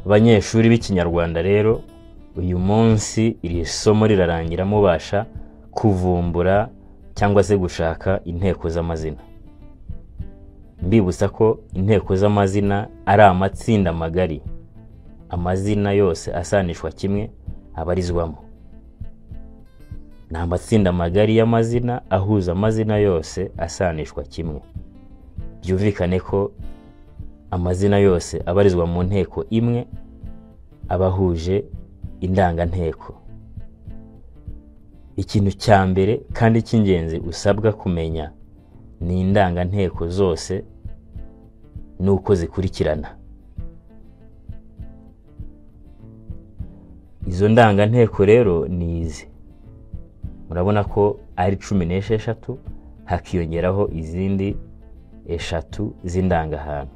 Abanyeshuri b'Ikinyarwanda rero, uyu munsi iri somo rirarangira mubasha kuvumbura cyangwa se gushaka inteko z'amazina. Mbibutsa ko inteko z'amazina ari amatsinda magari, amazina yose asanishwa kimwe abarizwamo. Ni amatsinda magari y'amazina ahuza amazina yose asanishwa kimwe. Byumvikane ko amazina yose abarizwa mu nteko imwe aba ahuje indanganteko. Ikintu cya mbere kandi cy'ingenzi usabwa kumenya ni indanganteko zose n'uko zikurikirana. Izo ndanganteko rero ni izi. Murabona ko ari 16, hakiyongeraho izindi 3 z'indangahantu: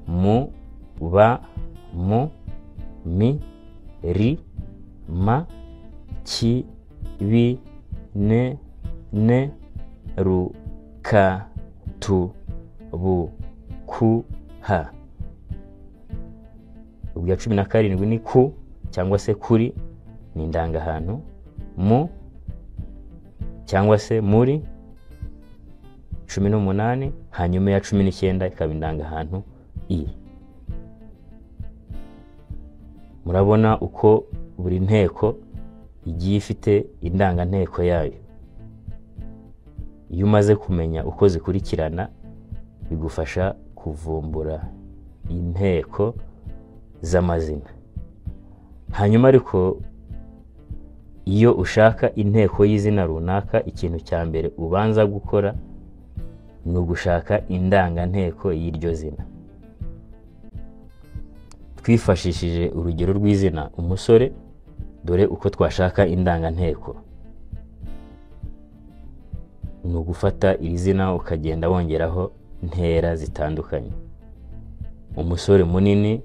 mu, ba, mu, mi, ri, ma, ki, bi, ne, ne, ru, ka, tu, bu, ku, ha. Ubwa 17 ni ku cyangwa se kuri, ni indangahantu. Mu cyangwa se muri 18, hanyuma ya 19 ikaba indangahantu i. Murabona uko buri nteko igiye ifite indanganteko yayo. Iyo umaze kumenya uko zikurikirana bigufasha kuvumbura inteko z'amazina. Hanyuma ariko iyo ushaka inteko y'izina runaka, ikintu cya mbere ubanza gukora ni ugushaka indanganteko y'iryo zina. Twifashishije urugero rw'izina umusore, dore uko twashaka indanganteko. Ni ugufata iri zina ukagenda wongeraho ntera zitandukanye: umusore munini,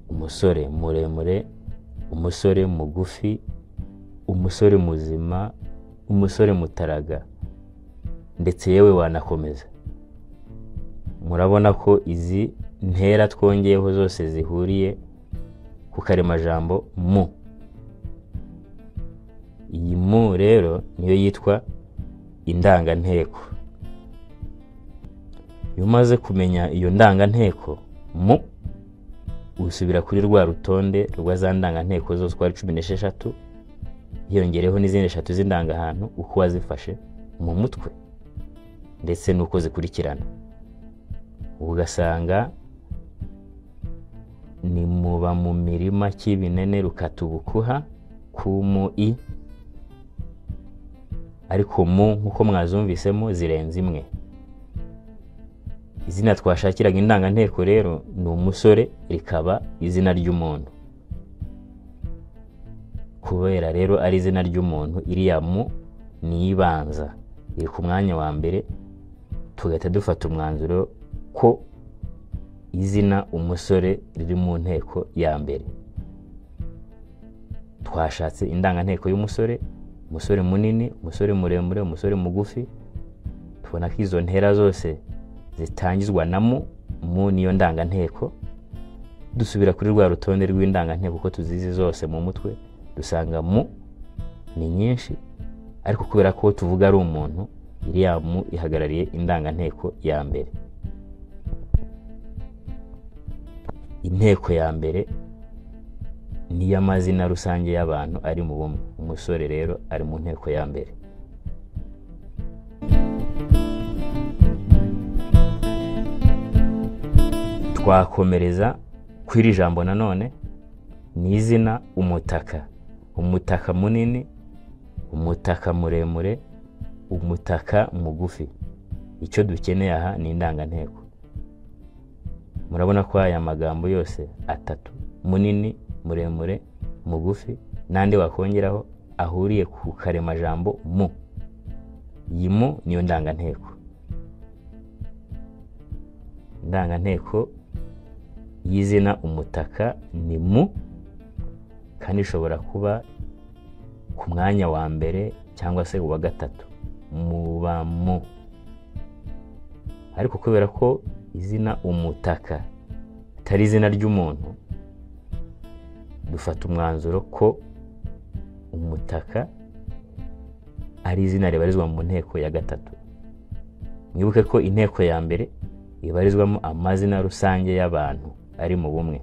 umusore muremure, umusore mugufi, umusore muzima, umusore mutaraga, ndetse yewe wanakomeza. Murabona ko izi ntera twongeyeho zose zihuriye ku karemajambo mu. Iyi mu rero niyo yitwa indanganteko. Iyo umaze kumenya iyo ndanganteko mu, usubira kuri rwa rutonde rwa za ndanganteko zose uko ari 16, hiyongereho n'izindi 3 z'indangahantu, uko wazifashe mu mutwe ndetse n'uko zikurikirana. Ugasanga ni muba mu mirima k'ibinene rukatubukuha ku mu i, ariko mu nk'uko mwazumvisemo zirenze imwe. Izina twashakiraga indanganteko rero ni umusore, rikaba izina ry'umuntu. Kubera rero ari izina ry'umuntu, iriya mu ni ibanza, iri ku mwanya wa mbere, tugahita dufata umwanzuro ko izina umusore riri mu nteko ya mbere. Twashatse indanganteko y'umusore, umusore munini, umusore muremure, umusore mugufi. Tubona ko izo ntera zose zitangizwa na mu, mu niyo ndanganteko. Dusubira kuri rwa rutonde rw'indanganteko uko tuzizi zose mu mutwe, dusanga mu ni nyinshi, ariko kubera ko tuvuga ari umuntu, iriya mu ihagarariye indanganteko ya mbere. Inteko ya mbere ni iy'amazina rusange y'abantu ari mu bumwe. Umusore rero ari mu nteko ya mbere. Twakomereza kuri iri jambo nanone, ni izina umutaka. Umutaka munini, umutaka muremure, umutaka mugufi. Icyo dukeneye aha ni indanganteko. Murabona ko aya magambo yose atatu, munini, muremure, mugufi, n'andi wakongeraho, ahuriye ku karemajambo mu. Iyi mu niyo ndanganteko. Indanganteko y'izina umutaka ni mu, kandi ishobora kuba ku mwanya wa mbere cyangwa se uwa gatatu, muba mu. Ariko kubera ko izina umutaka ritari izina ry'umuntu, dufata umwanzuro ko umutaka ari izina ribarizwa mu nteko ya gatatu. Mwibuke ko inteko ya mbere ibarizwamo amazina rusange y'abantu ari mu bumwe,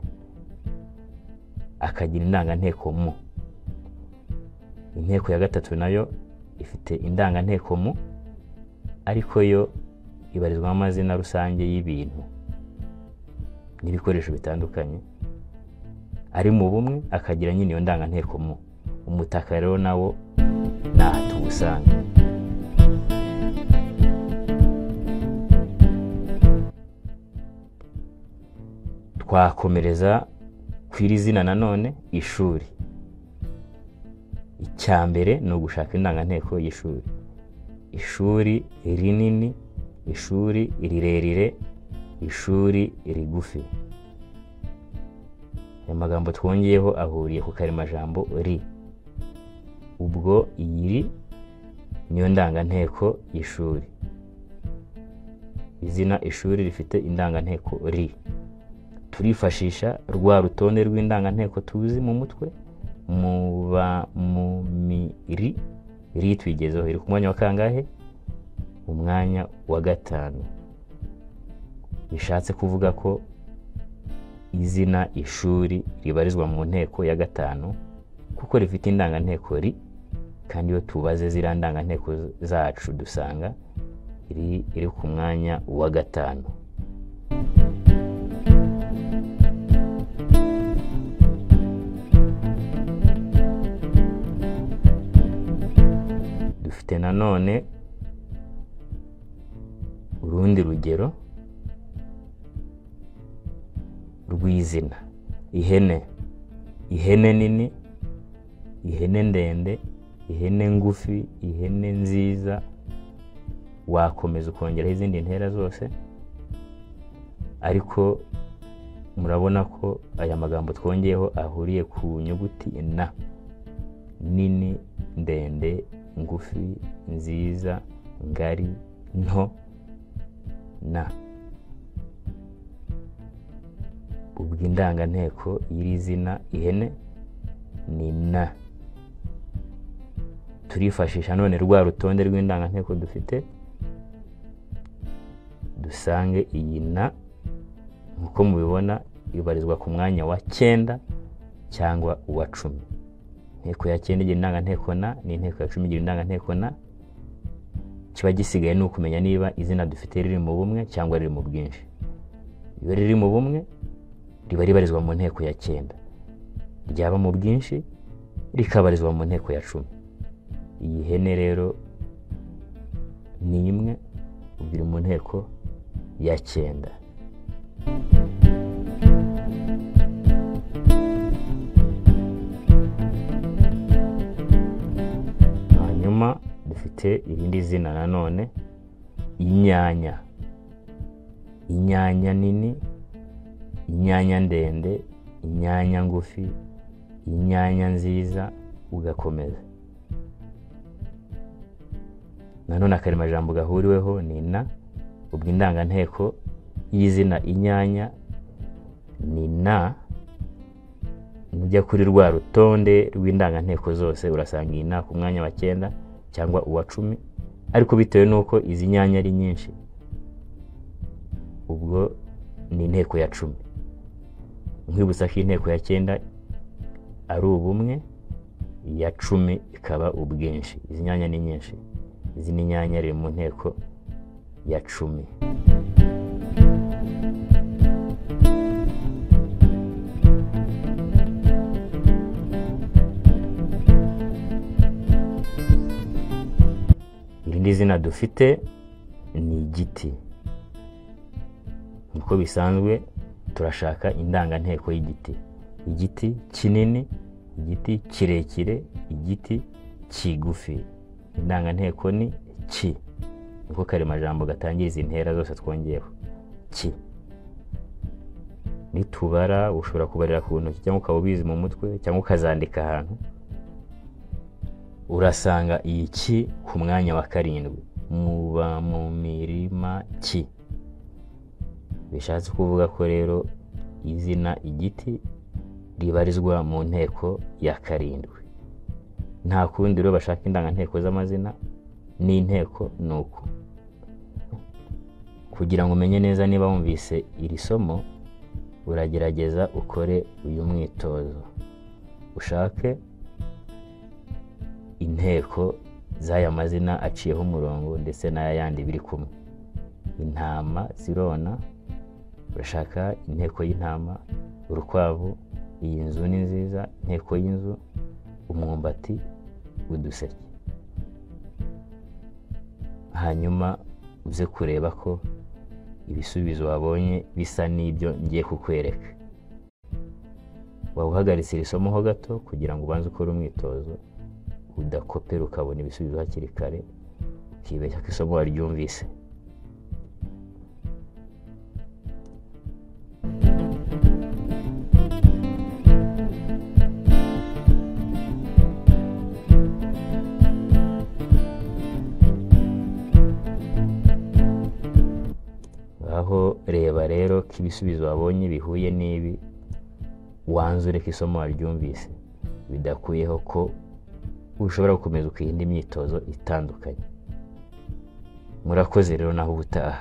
akagira indanganteko mu. Inteko ya gatatu nayo ifite indanganteko mu, ariko yo ibarizwamo amazina rusange y'ibintu n'ibikoresho bitandukanye ari mu bumwe, akagira nyine iyo ndanganteko mu. Umutaka rero nawo naha tuwusanga. Twakomereza ku iri zina nanone ishuri. Icya mbere ni ugushaka indanganteko y'ishuri. Ishuri rinini, ishuri rirerire, ishuri rigufi. Aya magambo twongeyeho ahuriye ku karemajambo ri. Ubwo iyi ri niyo ndanganteko y'ishuri. Izina ishuri rifite indanganteko ri. Turifashisha rwa rutonde rw'indanganteko tuzi mu mutwe, mu ba mu mi ri. Ri tuyigezeho, iri ku mwanya wa kangahe? Umwanya wa 5. Bishatse kuvuga ko izina ishuri ribarizwa mu nteko ya 5 kuko rifite indanganteko ri, kandi iyo tubaze ziriya ndanganteko zacu dusanga ri iri ku mwanya wa 5. Dufite nanone urundi rugero rw'izina ihene. Ihene nini, ihene ndende, ihene ngufi, ihene nziza. Wakomeza ukongeraho izindi ntera zose, ariko murabona ko aya magambo twongeyeho ahuriye ku nyuguti na. Nini, ndende, ngufi, nziza, ngari, nto, na. Ubwo indanganteko y'iri zina ihene ni na. Turifashisha none rwa rutonde rw'indanganteko dufite, dusange iyi na nkuko mubibona ibarizwa ku mwanya wa 9 cyangwa uwa 10. Inteko ya 9 igira indanganteko na, n'inteko ya 10 igira indanganteko na. Kiba gisigaye ni ukumenya niba izina dufite riri mu bumwe cyangwa riri mu bwinshi. Iyo riri mu bumwe riba ribarizwa mu nteko ya 9, ryaba mu bwinshi rikabarizwa mu nteko ya 10. Iyi hene rero ni imwe, iri mu nteko ya 9. Hanyuma dufite irindi zina nanone inyanya. Inyanya nini, inyanya ndende, inyanya ngufi, inyanya nziza, ugakomeza. Nanone akaremajambo gahuriweho ni na. Ubwo indanganteko y'izina inyanya ni na. Nujya kuri rwa rutonde rw'indanganteko zose urasanga iyi na ku mwanya wa 9 cyangwa uwa 10, ariko bitewe n'uko izi nyanya ari nyinshi ubwo ni inteko ya 10. Nkwibutsa ko inteko ya 9 ari ubumwe, iya 10 ikaba ubwinshi. Izi nyanya ni nyinshi, izi ni nyanya riri mu nteko ya 10. Irindi zina dufite ni igiti. Nkuko bisanzwe turashaka indanganteko y'igiti. Igiti kinini, igiti kirekire, igiti kigufi. Indanganteko ni ki. Niko karemajambo gatangira izi ntera zose twongeyeho ki. Nitubara ushobora kubarira ku ntoki cyangwa ukaba ubizi mu mutwe cyangwa ukazandika ahantu, urasanga iyi ki ku mwanya wa 7. Muba mu mirima ki. Bishatse kuvuga ko rero izina igiti ribarizwa mu nteko ya karindwi. Nta kundi rero bashaka indanganteko z'amazina n'inteko ni uku. Kugira ngo umenye neza niba wumvise iri somo, uragerageza ukore uyu mwitozo, ushake inteko z'aya mazina aciyeho umurongo ndetse n'aya yandi biri kumwe. Intama zirona, urashaka inteko y'intama, urukwavu, iyi nzu ni nziza, inteko y'inzu, umwumbati, uduseke. Hanyuma uze kureba ko ibisubizo wabonye bisa n'ibyo ngiye kukwereka. Waba uhagaritse iri somo ho gato kugira ngo ubanze ukore umwitozo, udakopera ukabona ibisubizo hakiri kare, ukibeshya ko isomo waryumvise. Aho reba rero ko ibisubizo wabonye bihuye n'ibi, wanzure ko isomo waryumvise, bidakuyeho ko ushobora gukomeza ukiha indi myitozo itandukanye. Murakoze rero, naho ubutaha.